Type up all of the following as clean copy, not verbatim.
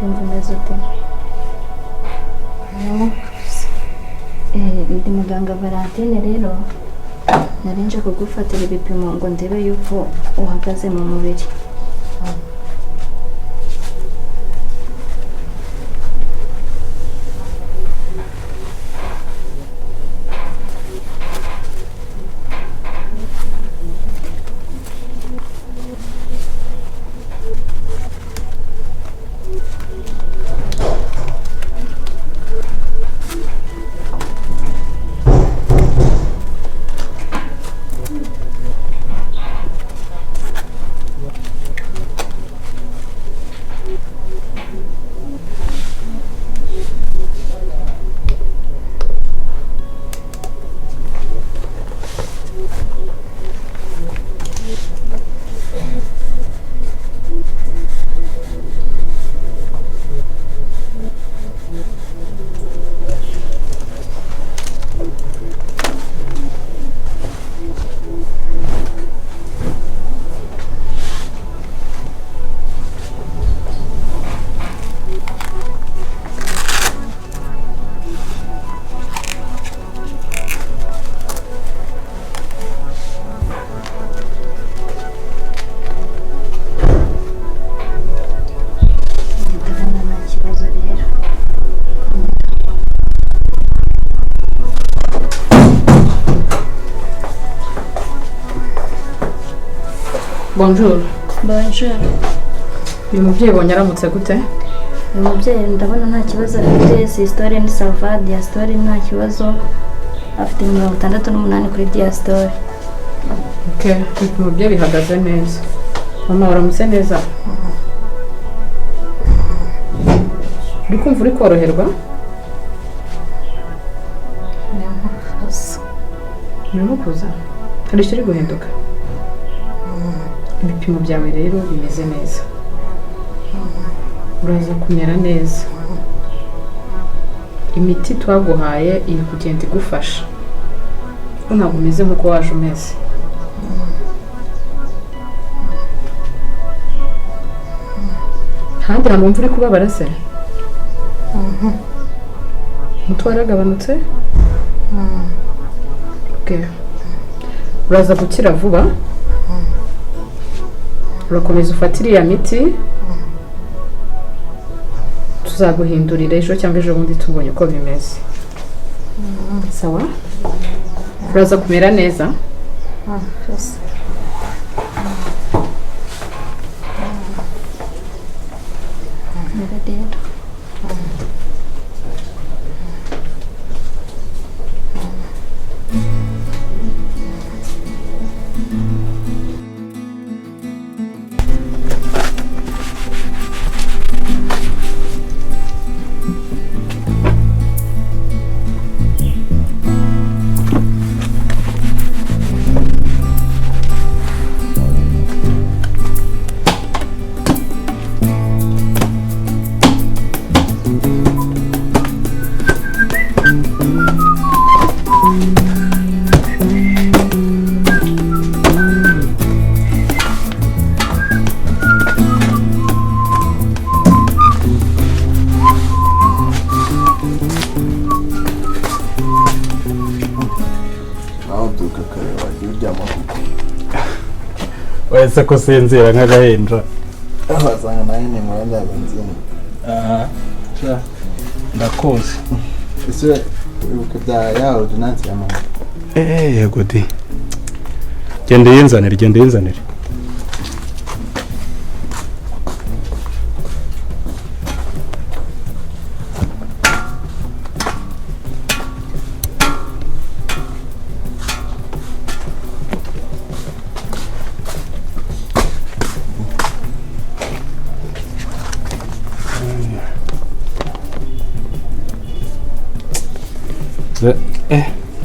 Wumva umeze ute? Ndi muganga Valentine rero, nari nje kugufatira ibipimo ngo ndebe yuko uhagaze mu mubiri. Ndabona nta kibazo rero. Bonjour. Bonjour. Uyu mubyeyi ubonye aramutse gute? Uyu mubyeyi ndabona nta kibazo afite, systole ni ça va, diastole nta kibazo, afite 68 kuri diastole. Okay, ibipimo bye bihagaze neza. Mama, waramutse neza? Uri kumva uri koroherwa? Urimo kuza? Hari icyo uri guhinduka? Ibipimo byawe rero bimeze neza. Uraza kumera neza. Imiti twaguhaye iri kugenda igufasha. Kuko ntabwo umeze nk'uko waje umeze. Ahandi hantu wumva uri kubabara se? Umutwe waragabanutse? Okay. Uraza gukira vuba. Urakomeza ufate iriya miti, tuzaguhindurira ejo cyangwa ejo bundi tubonye uko bimeze. Sawa? Uraza kumera neza. Komera rero. Nawe ubyuka kare, wagiye uryama kuko Wese ko usinzira nk'agahinja? Wasanga nawe nimura byagenze. Ndakuzi. Ese wibuka bya ya ordonnance ya mama? Eh, yego di, genda uyinzanire, genda uyinzanire.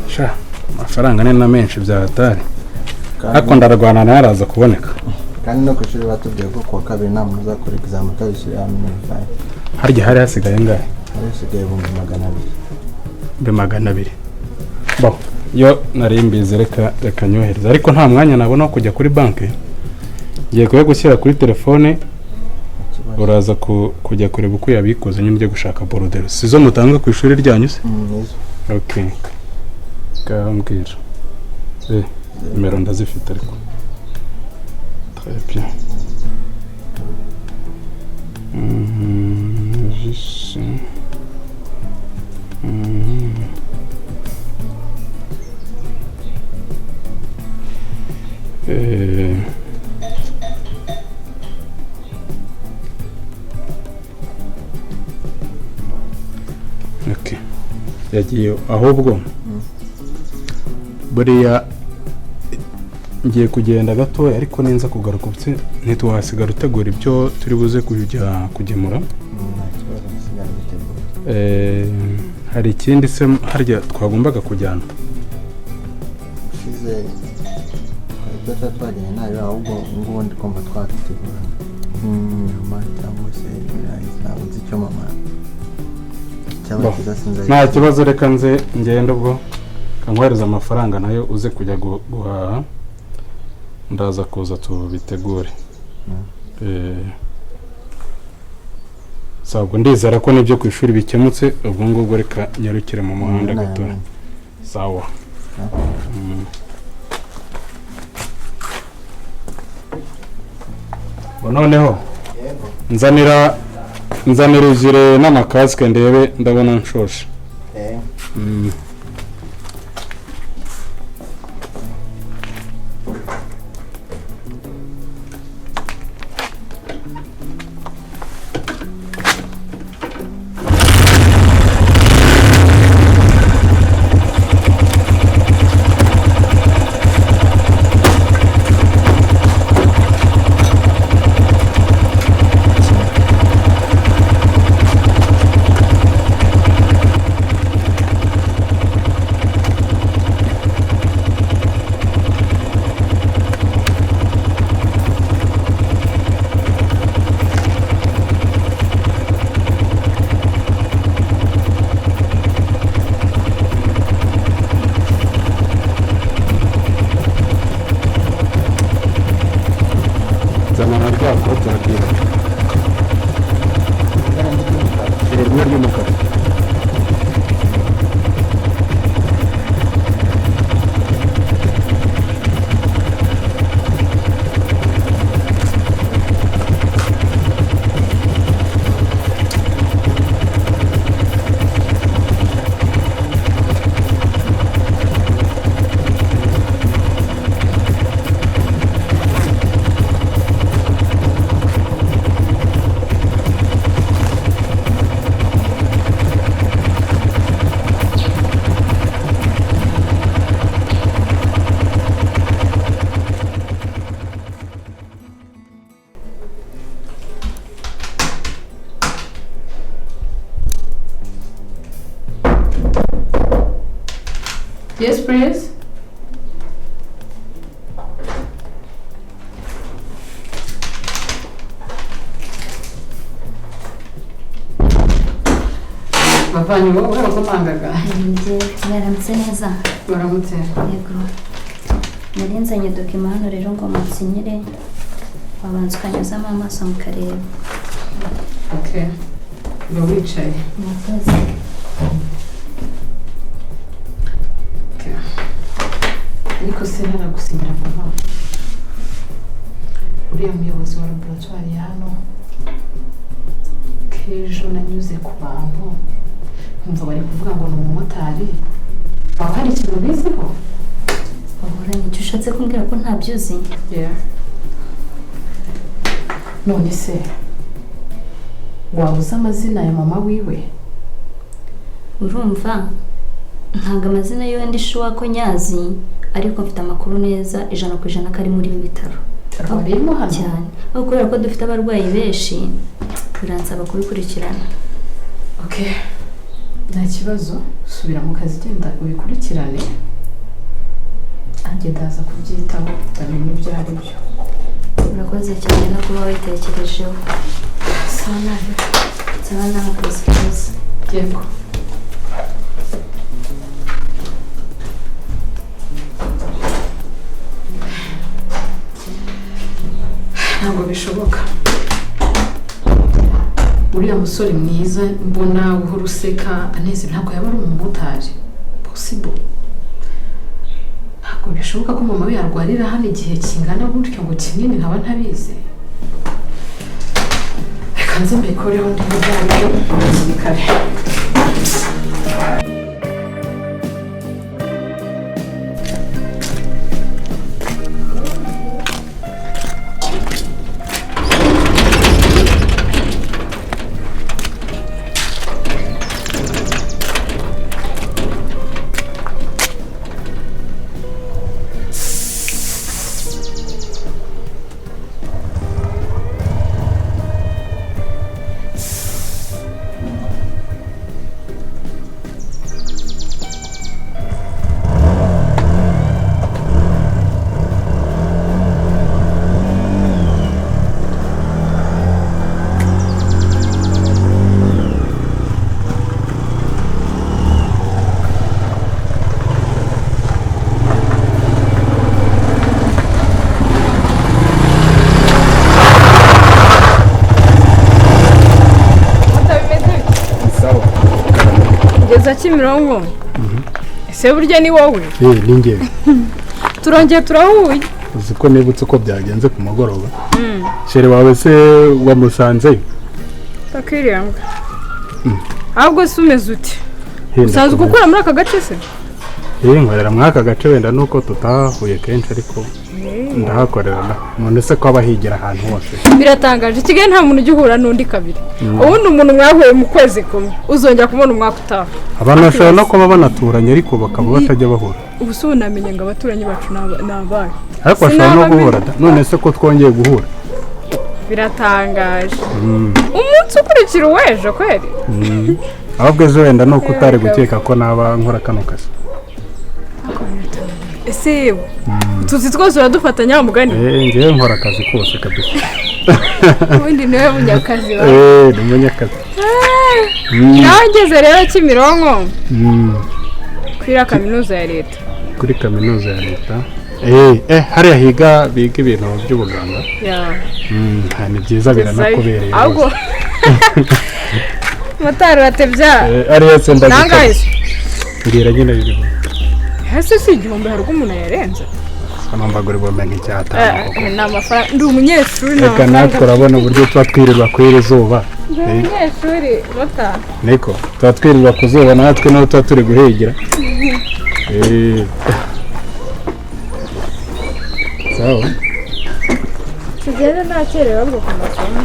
Sha, amafaranga ni na menshi bya hatari, ariko ndarwana nayo araza kuboneka. Kandi no ku ishuri batubwiye ko kuwa kabiri nta muntu uzakora examen atabishyuriye minerval. Harya hari hasigaye angahe? Hari hasigaye 200,000. 200,000. Bo yo nari mbizi, reka reka nyohereze, ariko nta mwanya nabona wo kujya kuri banki, ngiye kuya gushyira kuri telefone. Ikibazo. Kibazo. Uraza kujya kureba uko yabikoze nyine, ujya gushaka borudero. Si zo mutanga ku ishuri ryanyu se? Nizo. Okay, ngaho mbwira. Nimero ndazifite ariko. Très bien. Juste. Okay. Yagiye ahubwo buriya ngiye kugenda gatoya, ariko ninza kugaruka ubuse ntitwasigara utegura ibyo turi buze kujya kugemura? Nta kibazo, nsigara bitegura. Hari ikindi se harya twagombaga kujyana? Ushize twari tuba twajyanye nayo, ahubwo ngubu ndi kumva twategura nk'inyama cyangwa se ibirayi, ntabwo nzi icyo mama cyaba Bon. cyiza, sinzi. Nta kibazo, reka nze ngende, ubwo kankohereza amafaranga nayo uze kujya guhaha, ndaza kuza tubitegure. Sabwo ndizera ko n'ibyo ku ishuri bikemutse. Ubwo ngubwo reka nyarukire mu muhanda gato. Sawa. Ngo noneho Yego. Nzanira ijire n'amakasike ndebe, ndabona nshoshe. Zana na rya kote rakira rimwe ry'umukara. Yes, please. Bavanye wowe wakomangaga? Njye mwaramutse neza. Baramutse. Yego, nari nzanye document hano rero ngo munsinyire, wabanza ukanyuzamo amaso mukareba. Okay. Uba wicaye. Murakoze. Okay. Ariko se ntaragusinyira vuba, uriya muyobozi wa laboratwari ya hano, k'ejo nanyuze ku bantu nkumva bari kuvuga ngo ni umumotari, waba hari ikintu ubiziho? Bahora icyo ushatse kumbwira ko ntabyo uzi? Yeah. None se waba uzi amazina ya mama wiwe? Urumva ntabwo amazina yiwe ndi sure ko nyazi, ariko mfite amakuru neza 100% ko ari muri ibi bitaro. Arwariyemo hano? Cyane, aho kubera ko dufite abarwayi benshi biransaba kubikurikirana. Okay. Nta kibazo, subira mu kazi, genda ubikurikirane, nanjye ndaza kubyitaho ndamenya ibyo ari byo. Urakoze cyane no kuba witekerejeho. Sawa nabi. Sawa nawe, akazi keza. Yego. Ntabwo bishoboka. Uriya musore mwiza mbona uhora useka aneze ntabwo yaba ari umumotari. Possible. Ntabwo bishoboka ko mama we yarwarira hano igihe kingana gutyo ngo kinini nkaba ntabizi. Reka nze mbikoreho ndi byo hakiri kare. Ngeza Kimironko. Ese burya ni wowe? Ni njye. Turongeye turahuye. Uzi ko nibutse uko byagenze ku mugoroba. Chere wawe se wamusanze? Takiriyanga. Ahubwo se umeze ute? Usanzwe ukora muri aka gace se? Nkorera muri aka gace wenda nuko tutahuye kenshi ariko ndahakorera. None se ko abahigira ahantu hose. Biratangaje, Kigali nta muntu ujya uhura n'undi kabiri. Ubundi umuntu mwahuye mu kwezi kumwe uzongera kumubona umwaka utaha. Abantu bashobora no kuba banaturanye ariko bakaba batajya bahura. Ubu se unamenye ngo abaturanyi bacu ni abahe? Ariko bashobora no guhura da. None se ko twongeye guhura? Biratangaje. Umunsi ukurikira uw'ejo kweri? Ahubwo ejo wenda nuko utari gukeka ko naba nkora kano kazi. Ese yewe tuzi twose uradufatanya mugani? Ngewe nkora akazi kose kabisa. Ubundi niwe munyakazi wawe. Ni umunyakazi. Nawe ngeze rero Kimironko. Kuri kaminuza ya leta. Kuri kaminuza ya leta. Hariya higa biga ibintu by'ubuganga. Ni byiza biranakubereye. Ahubwo motari uratebya. Ariya se ndagikora. Mbwira nyine biri. Ese si igihumbi hari umuntu yarenze? Numva gore bombe nk'icyatanu koko. Ni amafaranga, ndi umunyeshuri. Reka natwe urabona uburyo tuba twirirwa kuri iri zuba. Ndi umunyeshuri motari. Niko tuba twirirwa ku zuba natwe naho tuba turi guhigira. Sawa. Tugende ntakerewe ahubwo ku masomo.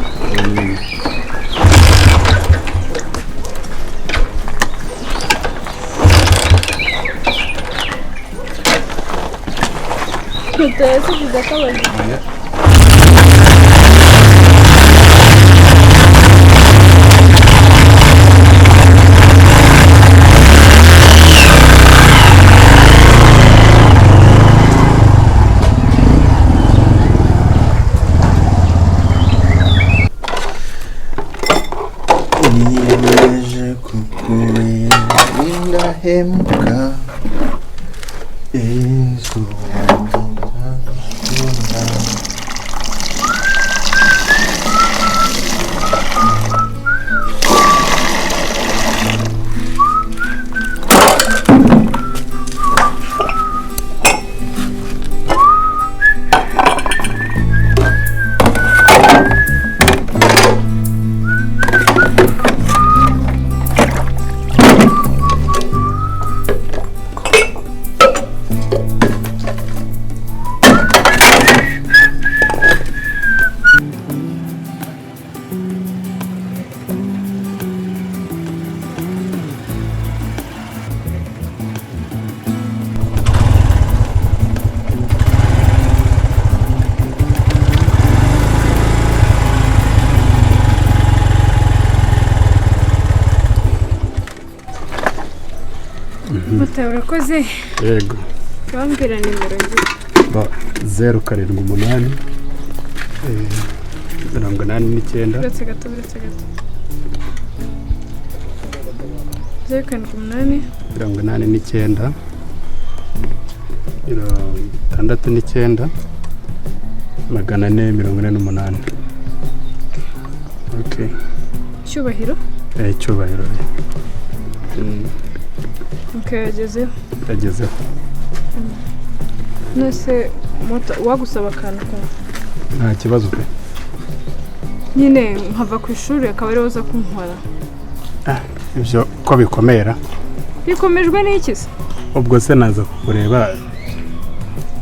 Niyemeje kukubera indahemuka izuba ndagukunda. Urakoze. Yego. Bambwira nimero ngiye. Ba 078 89. Uretse gato, uretse gato. 078 89 69 448. Okay. Cyubahiro? Cyubahiro. Okay, yagezeho. Yagezeho. Nese moto wagusaba akantu kamwe. Nta kibazo pe. Nyine nkava ku ishuri akaba ariwe uza kuntwara. Ibyo ko bikomera? Bikomejwe n'iki se? Ubwo se naza kukureba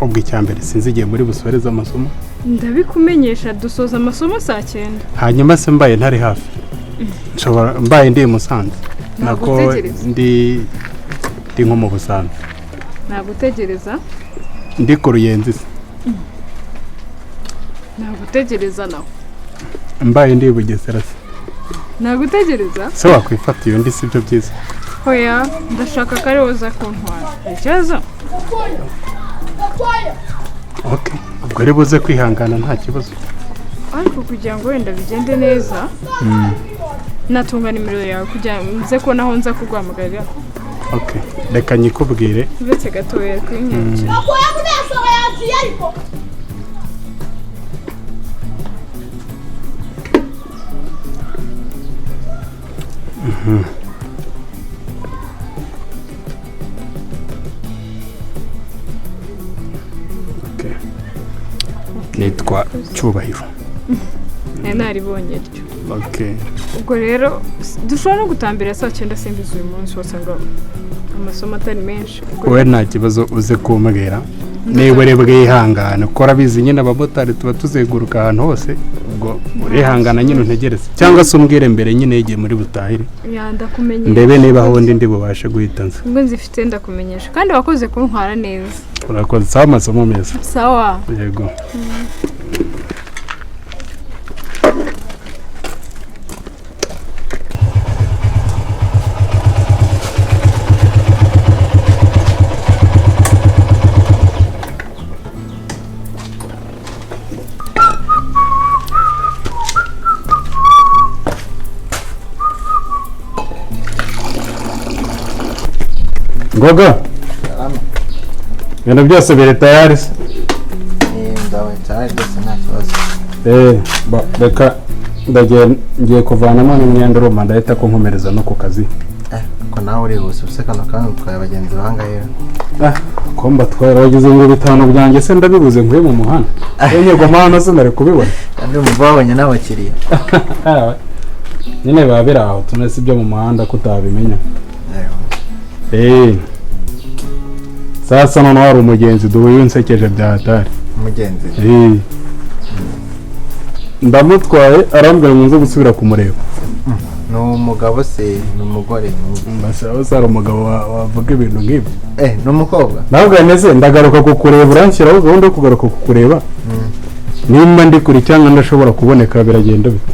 ubwo icyambere sinzi igihe muri busoreze amasomo. Ndabikumenyesha dusoza amasomo saa 9. Hanyuma se mbaye ntari hafi. Nshobora mbaye ndi Musanze. Nako ndi nko mu Busanze. Nagutegereza. Ndi ku Ruyenzi se. Nagutegereza nawe. Mbaye ndi Bugesera se. Nagutegereza? Se wakwifata iyo ndi sibyo byiza. Hoya ndashaka ko ari woza kuntwara. Ikibazo? Okay, ubwo ari buze kwihangana nta kibazo. Ariko kugira ngo wenda bigende neza, natunga nimero yawe kugira nze ko naho nza kuguhamagarira. Okay, reka nyikubwire. Uretse gatoya kwinyarukira. Okay. Nitwa Cyubahiro. Naribonye ryo. Okay. Ubwo rero dushobora no gutambira saa 9 simbizi uyu munsi wasanga amasomo atari menshi. Wowe nta kibazo uze kumbwira. Niba uri bwihangane kuko urabizi nyine abamotari tuba tuzenguruka ahantu hose, ubwo urihangana nyine untegereze cyangwa se umbwire mbere nyine y'igihe muri butahire. Ya ndakumenyesha. Ndebe niba aho ndi bubashe guhita nza. Ubwo nzifite ndakumenyesha kandi wakoze kuntwara neza. Urakoze, sawa amasomo meza. Sawa. Yego. Ngoga. Ibintu byose biri tayari se? Ndawe tayari byose nta kibazo. Reka ngiye kuvanamo n'imyenda uruma ndahita ko nkomereza no ku kazi. Ko nawe urihuse use kano kanya utwaye abagenzi bangahe? Ko mbatwaye bagize ngo 5 byanjye se ndabibuze nkuye mu muhanda. Yego mana se nari kubibona. Kandi mubabonye n'abakiriya. Nyine biba biri aho tunese ibyo mu muhanda kutabimenya. Sasa noneho hari umugenzi duhuye unsekeje bya hatari. Umugenzi? Ndamutwaye arambwira ngo nze gusubira kumureba. Ni umugabo se ni umugore? Mbasaba se hari umugabo wavuga ibintu nk'ibyo? Ni umukobwa? Ntabwo neze ndagaruka kukureba uranshyiraho gahunda yo kugaruka kukureba. Nimba ndi kure cyangwa ndashobora kuboneka biragenda bite?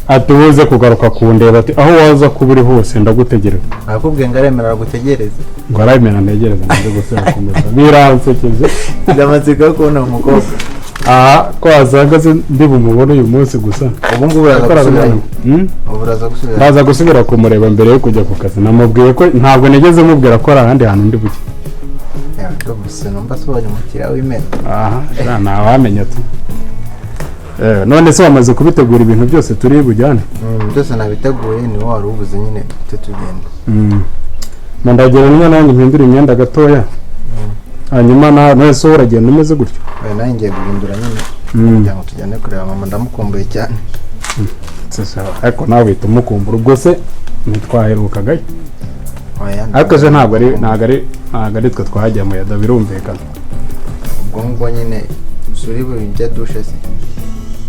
Ati uze kugaruka kundeba ati aho waza kuba uri hose ndagutegereza. Akubwiye ngo aremera gutegereza. Ngo aremera ntegereza nze gusubira kumureba. Biransekeje. Ndamatsiko yo kubona umukobwa. Ko wasaga ndi bumubone uyu munsi gusa. Ubu ngubu uraza gusubira. Ndaza gusubira kumureba mbere yo kujya ku kazi. Namubwiye ko ntabwo nigeze mubwira ko ari ahandi hantu ndi bujye. Gusa numva sobanye umukiriya w'imena. Ntawamenya tu. None se wamaze kubitegura ibintu byose turi bujyane? Byose nabiteguye ni wowe wari ubuze nyine tujye tugenda. Ndagira nyine nanjye mpindure imyenda gatoya. Hanyuma nawe se uragenda umeze gutyo? Oya nanjye ngiye guhindura nyine kugira ngo tujyane kureba mama ndamukumbuye cyane. Ariko nawe uhita umukumbura ubwo se ntitwaherukagayo. Ariko se ntabwo ari twe twajya mu yada birumvikana. Ubwo ngubwo nyine uri bujye dushe se?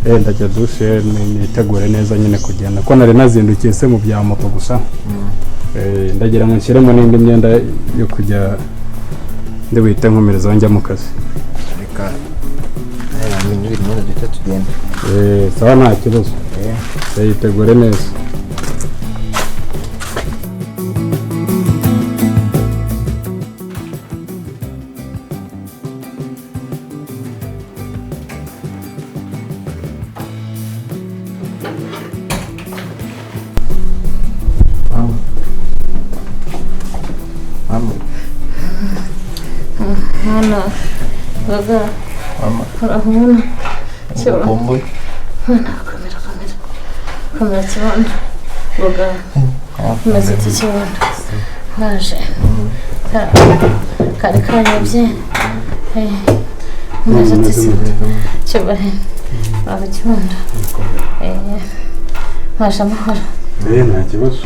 Ndajya dushe nitegure neza nyine kugenda ko nari nazindukiye se mu bya moto gusa. Ndagira ngo nshyiremo n'indi myenda yo kujya ndi buhite nkomereza njya mu kazi. Reka imyenda duhita tugenda. Sawa nta kibazo. Yitegure neza. Mwana Ngoga. Mama. Urabona? Ukumbuye. Mwana komera komera. Komera kibondo. Boga maze tukibona baje kari kanyobye maze tukibona abakibona baje amahoro. Nta kibazo.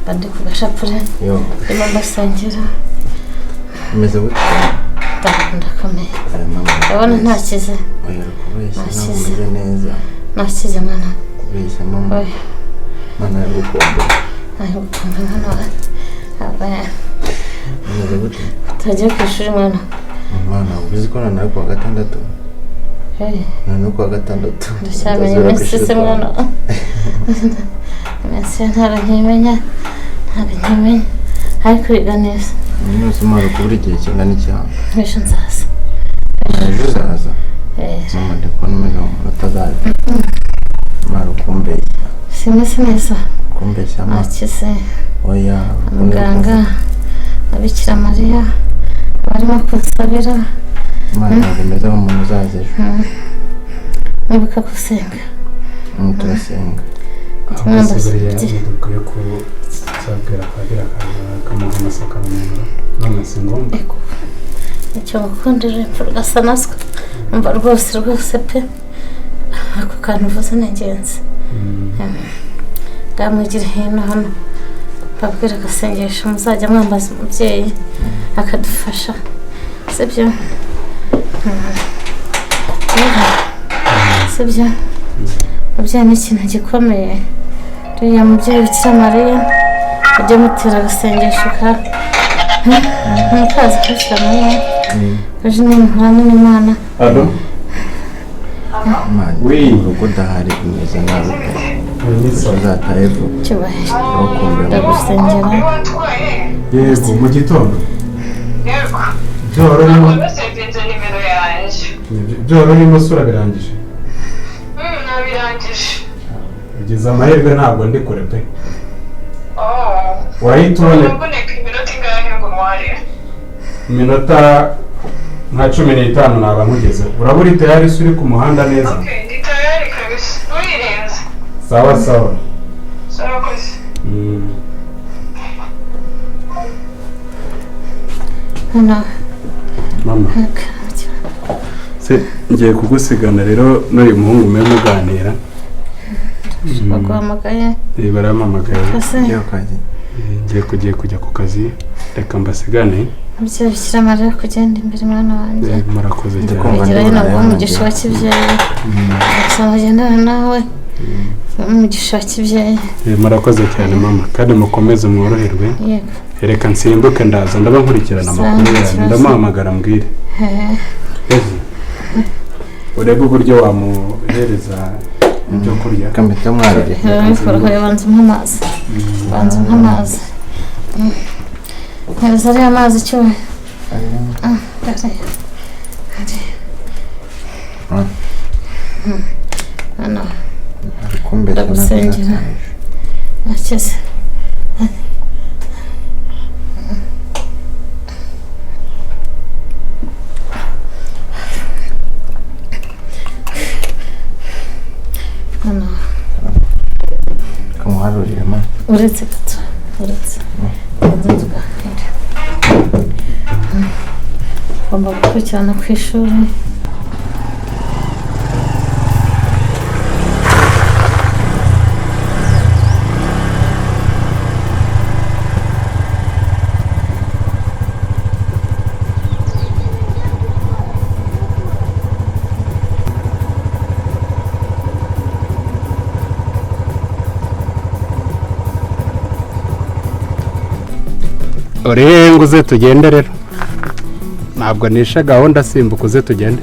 Bandi ku gashapure ndimo mbasengera. Umeze gute? Ndakomeye. Ndabona ntakize. Ntakize neza. Ntakize mwana. Kubeshya mama. Mwana yagukumbuye. Yagukumbuye mwana wawe. Umeze gute? Utagiye ku ishuri mwana. Mwana uzi ko noneho kuwa gatandatu? Noneho kuwa gatandatu. Ndacyamenya iminsi se mwana. Iminsi ntabwo nkimenya. Ntabwo nkimenya. Ariko wiga neza. Nose umara kubura igihe kingana iki hano? Ejo nzaza. Ejo uzaza? Mama ndi kubona umeze nk'umuntu utazaza. Mara ukumbeshya. Simeze neza. Ukumbeshya mama. Akize. Oya. Muganga Bikira Mariya barimo kunsabira. Mama ntabwo umeze nk'umuntu uzaza ejo. Nibuka gusenga. Turasenga. Ahubwo buriya dukwiye kuzabwira padiri akamuha amasakaramentu none si ngombwa. Icyo ngukundira urupfu rugasa naswo umva rwose rwose pe ako kantu uvuze ni ingenzi. Ndamwigira hino hano mbabwira agasengesho muzajya mwambaza umubyeyi akadufasha sibyo? Sibyo? Umubyeyi ni ikintu gikomeye. Uriya mubyeyi Bikira Mariya ujye mutera agasengesho ka mukaza kubishyira Mariya ejo nimuhorana n'Imana. Alo? Oui. Urugo udahari umeze nabi pe. Uzatahe vuba. Cyubahiro. Ndagusengera. Yego mu gitondo. Yego. Byoro urimo sura birangije. Nabirangije. Ugeze amahirwe ntabwo ndi kure pe. Urahita uboneka iminota ingahe ngo mware? Iminota nka 15 naba nkugeze. Uraba uri tayari se uri ku muhanda neza? Okay, ndi tayari kabisa. Urirenze. Sawa sawa. Sawa koze. Hano. Mama. Se ngiye kugusigana rero n'uyu muhungu mwe muganira. Baguhamagaye? Barampamagaye. Ngiye kugiye kujya ku kazi reka mbasigane. Umubyeyi Bikira Mariya kugenda imbere mwana wanjye. Murakoze cyane. Kugira hino ngo umugisha wa kibyeyi. Gusa mugendana nawe umugisha wa kibyeyi. Murakoze cyane mama kandi mukomeze mworoherwe. Reka nsimbuke ndaza ndaba nkurikirana amakuru yanyu ndamuhamagara mbwire. Urebe uburyo wamuhereza ibyo kurya. Kamita mwarire. Banza umpe amazi. Banza umpe amazi. Ntereza ariya mazi cyuwe. Hano. Ndagusengera. Akize. Hano. Kamuharurire ma. Uretse gato. Uretse. Tuganire. Ugomba gukurikirana ku ishuri. Urenga uze tugende rero. Ntabwo nishe gahunda simbuka uze tugende.